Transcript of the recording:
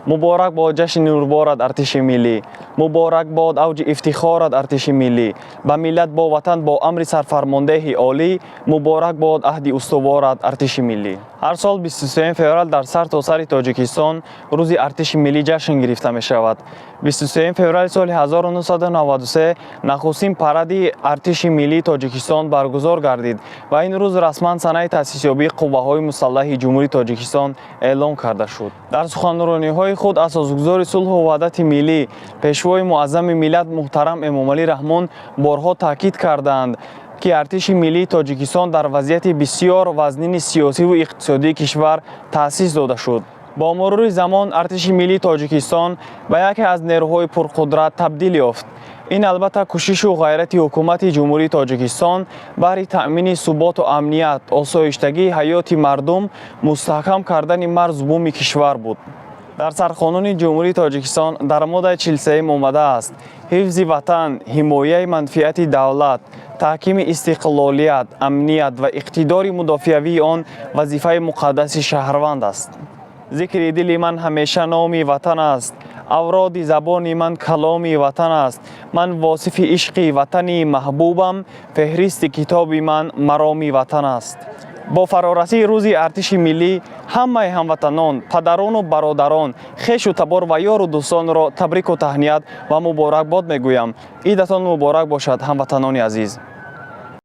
Муборак бод ҷашни нурборат, Артиши миллӣ! Муборак бод авҷи ифтихорат, Артиши миллӣ! Ба миллат, бо ватан, бо амри сарфармондеҳи олӣ, муборак бод аҳди устуворат, Артиши миллӣ! Ҳар сол 23 феврал дар сар то сари Тоҷикистон Рӯзи Артиши миллӣ ҷашн гирифта мешавад. 23 феврали соли 1993 нахустин паради Артиши миллии Тоҷикистон баргузор гардид ва ин рӯз расман санаи таъсисёбии Қувваҳои мусаллаҳи Ҷумҳурии Тоҷикистон эълон карда шуд. Дар суханрониҳои худ Асосгузори сулҳу ваҳдати миллӣ, Пешвои муаззами миллат муҳтарам Эмомалӣ Раҳмон борҳо таъкид карданд, ки Артиши миллии Тоҷикистон дар вазъияти бисёр вазнини сиёсиву иқтисодии кишвар таъсис дода шуд. Бо мурури замон Артиши миллии Тоҷикистон ба яке аз нерӯҳои пурқудрат табдил ёфт. Ин албатта кӯшишу ғайрати Ҳукумати Ҷумҳурии Тоҷикистон баҳри таъмини суботу амният, осоиштагии ҳаёти мардум, мустаҳкам кардани марзу буми кишвар буд. Дар Сарқонуни Ҷумҳурии Тоҷикистон дар моддаи 43 омадааст: ҳифзи ватан, ҳимояи манфиати давлат, таҳкими истиқлолият, амният ва иқтидори мудофиавии он вазифаи муқаддаси шаҳрванд аст. Зикри дили ман ҳамеша номи ватан аст, авроди забони ман каломи ватан аст. Ман восифи ишқи ватани маҳбубам, феҳристи китоби ман мароми ватан аст. Бо фарорасии Рӯзи Артиши миллӣ ҳамаи ҳамватанон, падарону бародарон, хешу табор ва ёру дӯстонро табрику таҳният ва муборакбод мегӯям. Идатон муборак бошад, ҳамватанони азиз!